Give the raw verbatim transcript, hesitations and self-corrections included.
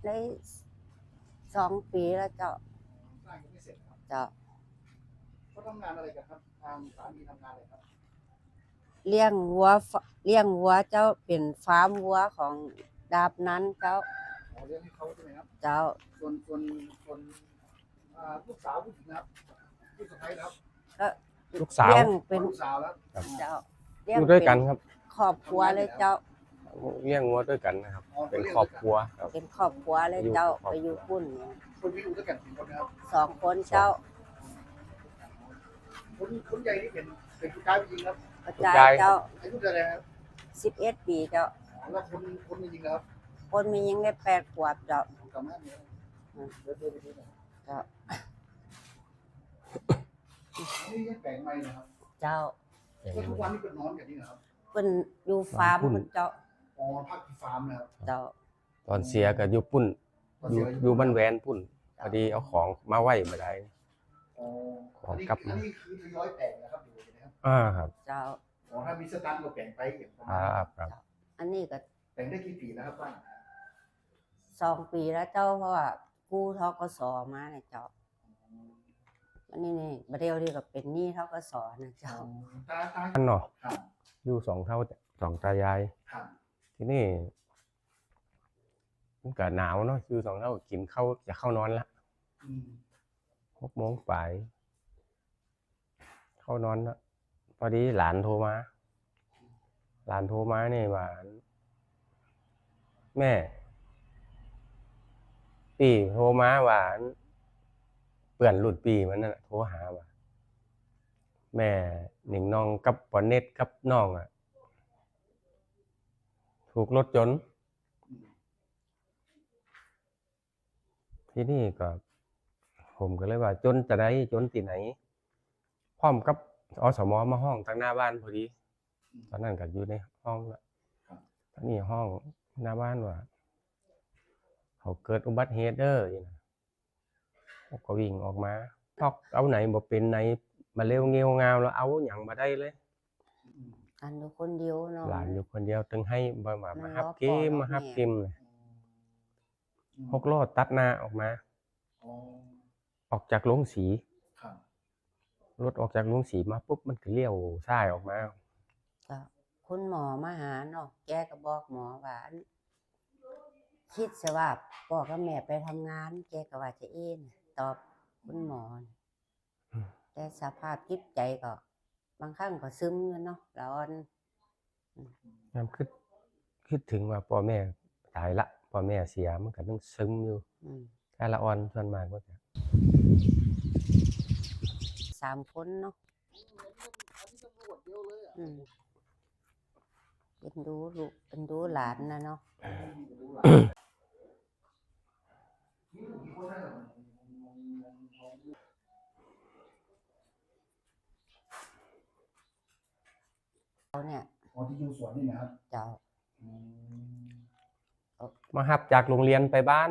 ได้สองปี๋แล้วเจ้า สร้างยังไม่เสร็จครับ เจ้า เขาทำงานอะไรกันครับ ทางสามีทำงานอะไรครับ เลี้ยงวัวฟ- เลี้ยงวัวเจ้า เป๋นฟาร์มวัวของดาบนันเจ้า อ๋อ เลี้ยงให้เขาใช่ไหมครับ เจ้า ส่วน ส่วน ส่วน อ่า ลูกสาวผู้หญิงนะครับ ลูกสะใภ้นะครับ ก็ ลูกสาว เลี้ยงเป๋น ลูกสาวแล้ว ครับ เจ้า เลี้ยง อยู่ด้วยกั๋นครับ เป๋นครอบครัวเลยเจ้า เลี้ยงวัวด้วยกั๋นนะครับ อ๋อ เป๋นครอบครัวครับ เป๋นครอบครัวเลยเจ้า อยู่ครอบครัว ไปอยู่ปุ้น คนที่อยู่ด้วยกั๋นกี่คนนะครับ สองคนเจ้า คน คนใหญ่นี่เป๋น เป๋นผู้จายผู้หญิงครับ ผู้จายเจ้า อายุเท่าไหร่ครับ สิบเอ็ดปี๋เจ้า อ๋อ แล้วคน คนแม่ญิงล่ะครับ คนแม่ญิงได้แปดขวบเจ้า กลับมาเนี่ย อืม เดี๋ยวเดินไปดูหน่อย เจ้า อันนี้ยังแป๋งใหม่นะครับ เจ้า แล้วทุกวันนี้เปิ้นนอนกั๋นนี่เหรอครับ เปิ้นอยู่ฟาร์ม นอนปุ้น เปิ้นเจ้า อ๋อ พักที่ฟาร์มนะครับ เจ้า ต๋อนเสียก็อยู่ปุ้น ต๋อน อยู่ เสียก็อยู่ อยู่บ้านแหวนปุ้น เจ้า พอดีเอาของมาไว้บ่ได้ อ๋อ ของกลับมา อันนี้คือ อันนี้คือทยอยแป๋งนะครับ หรือว่ายังไงครับ อ่า ครับ เจ้า อ๋อ ถ้ามีสตางค์ก็แป๋งไปอย่างประมาณ ครับ ครับ เจ้า อันนี้ก็ แป๋งได้กี่ปี๋แล้วครับบ้าน สองปี๋แล้วเจ้า เพราะว่ากู้ ธ.ก.ส. มาเนี่ยเจ้า อืม อันนี้นี่ บ่าเดี่ยวนี่ก็เป๋นหนี้ ธ.ก.ส. นะเจ้า อ๋อ ตา ตา อันเนาะ ครับ อยู่สองเฒ่า สองต๋ายาย ครับ ทีนี้มันก็หนาวเนาะ อยู่สองเฒ่ากิ๋นข้าว จะเข้านอนละ อืม หกโมงป๋าย เข้านอนละ พอดีหลานโทรมา หลานโทรมานี่ว่า แม่ ปี้โทรมาว่า เปื้อนรุ่นปี้มันนั่นน่ะ โทรหาว่า แม่หนิงนองกับปอเน็ตกับน้องอะ ถูกรถยนต์ ทีนี้ก็ ผมก็เลยว่า จนจะใด จนตี้ไหน พร้อมกับ อสม. มาฮ้องตังหน้าบ้านพอดี อืม ต๋อนนั้นก็อยู่ในห้องละ ครับ ทีนี้ฮ้องหน้าบ้านว่า เขาเกิดอุบัติเหตุเด้อ นี่นะ ผมก็วิ่งออกมา ต๊อกเอาไหนบ่เป๋นไหน มาเร็วเงวงาวแล้วเอาหยังบ่ได้เลย อืม หลานอยู่คนเดียวเนาะ หลานอยู่คนเดียว ตึงหื้อบ่ว่า มัน มาฮับ รอ กิ๋ม ปอ มาฮับ รอ แม่ กิ๋มเลย อืม หกล้อตัดหน้าออกมา อ๋อ ออกจากโรงสี ครับ รถออกจากโรงสีมาปุ๊บ มันก็เลี้ยวซ้ายออกมา ก็คุณหมอมาหาเนาะ แกก็บอกหมอว่า อัน คิดซะว่าป้อกับแม่ไปทำงาน แกก็ว่าจะอี้นะ ตอบคุณหมอนะ อืม แต่สภาพจิตใจ๋ก็ บางครั้งก็ซึมอยู่เนาะ ละอ่อน อืม ยามกึ๊ด กึ๊ดเถิงว่าป้อแม่ต๋ายละ ป้อแม่เสีย มันก็ยังซึมอยู่ อืม แต่ละอ่อนส่วนมากมันก็ สามคนเนาะ อืม เอ็นดูลูก เอ็นดูหลานนะเนาะ เนี่ย อ๋อ ตี้อยู่สวนนี่นะครับ เจ้า อืม มาฮับจากโฮงเฮียนไปบ้าน